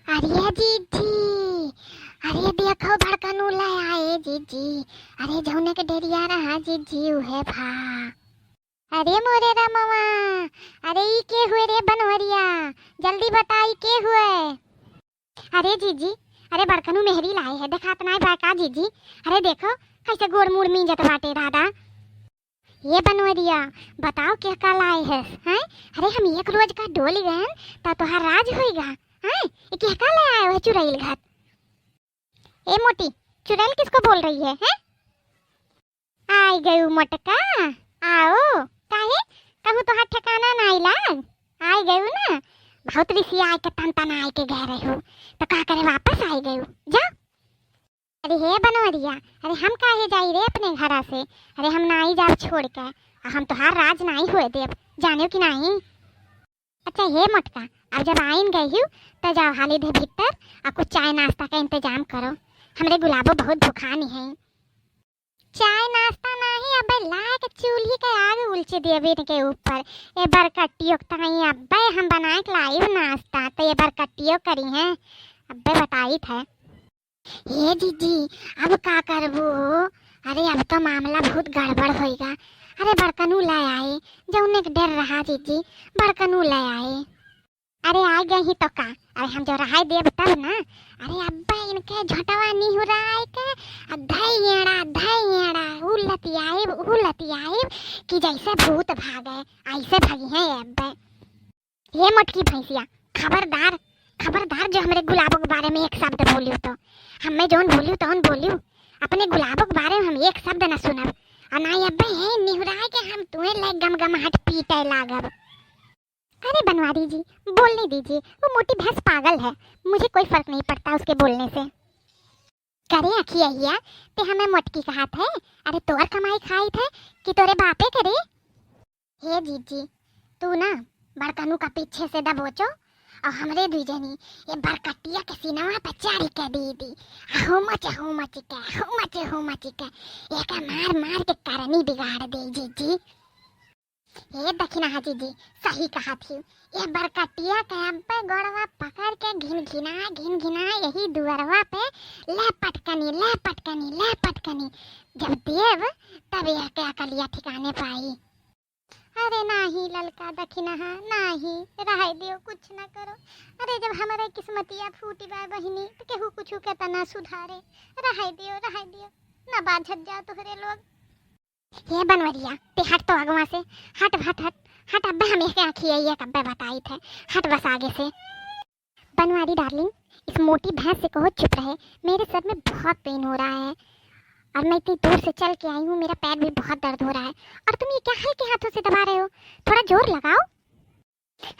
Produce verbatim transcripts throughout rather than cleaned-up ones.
अरे जीजी, अरे देखो बड़कनू ले आए जीजी। अरे जौने के डेरिया रहा जीजी उहे भा। अरे मोरे रमवा, अरे ई के हुए रे बनवरिया, जल्दी बता ई के हुए। अरे जीजी, अरे बड़कनू मेहरी लाए है, देखात नाई बा का जीजी? अरे देखो कैसे गोड़ मुड़ मींजत बाटे दादा। ये बनवरिया, बताओ केहका लाए है, हैं? अरे हम एक रोज का डोल गएन त तोहार राज होइगा, हैं? ये केहका ले आए है चुरैल घर? ए मोटी, चुड़ैल किसको बोल रही है, हैं? आई गयू मोटका, आओ। काहे? कहूँ तोहार ठिकाना नाई लाग? आई गयू ना? बहुत रिसिया आए के तन तन आए के गए रहू, तो का करे वापस आई गयू? जा। अरे हे बनवरिया, अरे हम काहे जाई रे अपने घरा से? अरे हम नाई जाब छोड़ के, आ हम तोहार राज नाई होए देब, जानेउ कि नाई? अच्छा हे मोटका, अब जब आइन गई हूँ, त जाओ हाली दे भीतर, आ कुछ चाय नाश्ता का इंतजाम करो। हमरे गुलाबो बहुत भुखानी है। चाय नाश्ता नाही, अबे लाए के चूल्ही के आग उलचे देबे इनके ऊपर। ए बरकट्टियो के ताई अबे हम बनाए के लाइब नाश्ता, तो ए बरकट्टियो करी हैं, अबे बताई थे। हे जीजी, अब का करबू हो? अरे, अब तो मामला बहुत गड़बड़ होइगा। अरे, बड़कनू ले आए, जौने के डर रहा जीजी, बड़कनू ले आए। अरे, आ गए ही तो का? अरे, हम जो रहाई देब तब ना। अरे, अब्बे इनके झोटवा निहुराए के, आ धई एड़ा, धई एड़ा, ऊ लतियाइब, ऊ लतियाइब कि जैसे भूत भागे, ऐसे भगी हैं ये अब्बे। हे मोटकी भैंसिया, खबरदार, खबरदार जो हमरे गुलाबो के बारे में एक शब्द बोलियो तो। हमें जौन बोलियो तौन बोलियो, अपने गुलाबो के बारे में हम एक शब्द न सुनब। आ ना अब्बे है निहुराए के हम तुहे ले गमगमाहट पीटे लागब। अरे बनवारी जी, बोलने दीजिए, वो मोटी भैंस पागल है, मुझे कोई फर्क नहीं पड़ता उसके बोलने से। करे अखिया हिया, ते हमें मोटकी कहात है? अरे तोर कमाई खाइत है कि तोरे बापे के रे? हे जीजी, तू ना बड़कनू का पीछे से दबोचो और हमरे दुई जनी ये बरकटिया के सीनवा पे चारी के दी दी। हुमच हुमच के, हुमच हुमच के, एके मार मार के करनी बिगाड़ दे जीजी। हे दखिनहा जीजी, सही कहा थी। ये बरकटिया के अब्बे गोड़वा पकड़ के घिन घिना, घिन घिना यही दुअरवा पे ले पटकनी, ले पटकनी, ले पटकनी। जब देव, तब यह के अकलिया ठिकाने पाई। अरे नाही ललका दखिनहा, नाही, रहे दियो, कुछ ना करो। अरे जब हमारे किस्मतिया फूटी बा बहिनी, तो केहू कुछ के तना सुधारे। रहे दियो, रहे दियो, ना बाझत जाओ तोहरे लोग। हे बनवरिया, ते हट तो अगवा से, हट, हट, हट, हट, अब्बे हम एक आँखी आई, एक अब्बे बताई थे, हट बस आगे से। बनवारी डार्लिंग, इस मोटी भैंस से कहो चुप रहे, मेरे सर में बहुत पेन हो रहा है और मैं इतनी दूर से चल के आई हूँ, मेरा पैर भी बहुत दर्द हो रहा है और तुम ये क्या हल्के हाथों से दबा रहे हो, थोड़ा जोर लगाओ।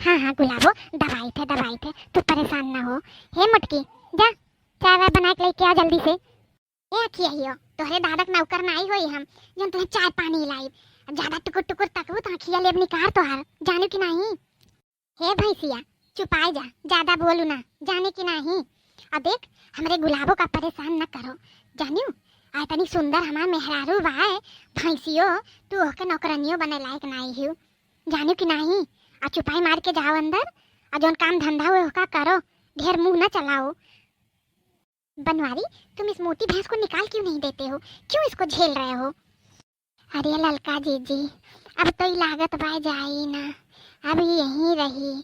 हाँ, हाँ गुलाबो, दबाई थे, दबाई थे, तू परेशान ना हो। हे मोटकी, जा, चाय वाय बना के लेके आ जल्दी से। ए अखिया हियो, तोहरे दादा के नौकर नाई होई हम, जौन तुहे चाय पानी लाई। ज्यादा टुकुर टुकुर तकबू तो अखिया लेब निकार तोहार, जाने कि नाही? हे भैंसिया, चुपाई जा, ज्यादा बोलू ना, जाने कि नाही? आ देख, हमरे गुलाबो का परेशान न करो, जानियो? आ इतनी सुंदर हमार मेहरारू बाए, भैंसियो, तू ओके नौकरनियो बने लायक नाई हियो, जानियो कि नाही? आ चुपाई मार के जाओ अंदर, आ जौन काम धंधा हुए ओका करो, ढेर मुंह न चलाओ। बनवारी, तुम इस मोटी भैंस को निकाल क्यों नहीं देते हो? क्यों इसको झेल रहे हो? अरे ललका जीजी, अब तो ई लागत बा जाई ना, अब ई यहीं रही।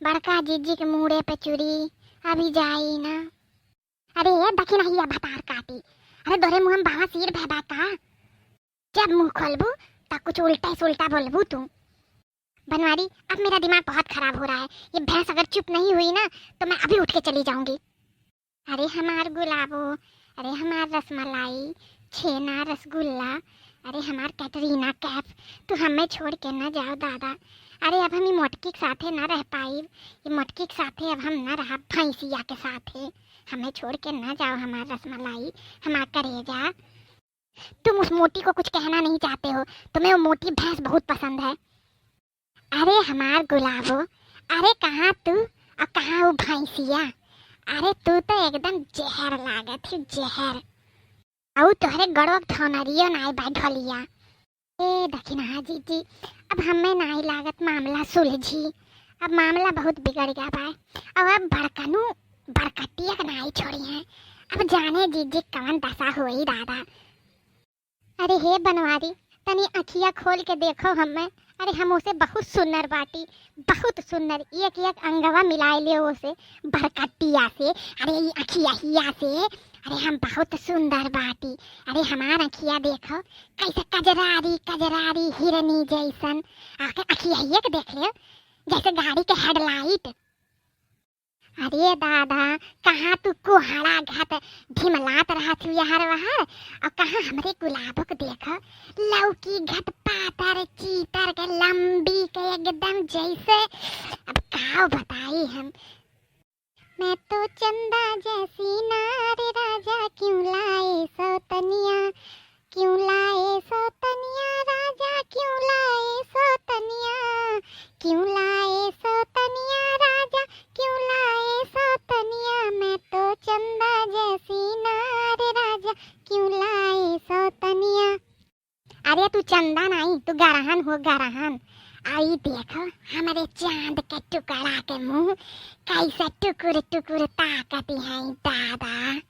बड़का जीजी के मूड़े पे चुरी, अब ई जाई ना। अरे ये दखिनहिया भतार काटी, अरे दोरे मुँह में बावा सिर भय बा का? जब मुँह खोलबू त कुछ उल्टा सुल्टा बोलबू तू। बनवारी, अब मेरा दिमाग बहुत खराब हो रहा है, ये भैंस अगर चुप नहीं हुई ना तो मैं अभी उठ के चली जाऊंगी। अरे हमार गुलाबो, अरे हमार रसमलाई, छेना, रसगुल्ला, अरे हमार कैटरीना कैफ, तू हमें छोड़ के ना जाओ दादा। अरे अब हम ई मोटकी के साथे ना रह पाइब, ई मोटकी के साथे अब हम ना रहब, भैंसिया के साथे। हमें छोड़ के ना जाओ हमार रसमलाई, हमार करेजा। तुम उस मोटी को कुछ कहना नहीं चाहते हो, तुम्हें वो मोटी भैंस बहुत पसंद है। अरे हमार गुलाबो, अरे कहाँ तू और कहाँ वो भैंसिया? अरे तू तो एकदम जहर लागत है, जहर। अउ तोहरे गड़वा के धौनरियो नाई बा ढोलिया। ए दखिनहा जीजी, अब हमें नाई लागत मामला सुलझी। अब मामला बहुत बिगड़ गया बा। अब, अब बड़कनू बरकट्टिया के नाई छोड़ी हैं। अब जाने जीजी कवन दशा होई दादा। अरे हे बनवारी, तनी अखिया खोल के देखो हमें। अरे हम ओसे बहुत सुंदर बाटी, बहुत सुंदर, एक एक अंगवा मिलाए ले ओसे, बरकट्टिया से, अरे ई अखिया हिया से, अरे हम बहुत सुंदर बाटी। अरे हमार अखिया देखो, कैसे कजरारी कजरारी हिरनी जैसन। आके अखिया हिया के देख ले, जैसे गाड़ी के हेडलाइट। अरे दादा, कहाँ तू कोहड़ा घात ढिमलात रहत हू यहर वहर, और कहाँ हमरे गुलाबो के देख, लौकी घात पातर चीतर के लंबी के एकदम जैसे, अब का बताई हम। मैं तो चंदा जैसी नार राजा क्यों लाए सौतनिया, क्यों लाए सौतनिया राजा, क्यों लाए सौतनिया, क्यों लाए सौतनिया राजा, क्यों लाए सौतनिया। मैं तो चंदा जैसी नार राजा, क्यों लाए सौतनिया। अरे तू चंदा नाई, तू गरहन हो गरहन। आई देखो हमरे चांद के टुकड़ा के मुंह कैसे टुकुर टुकुर ताकत है दादा।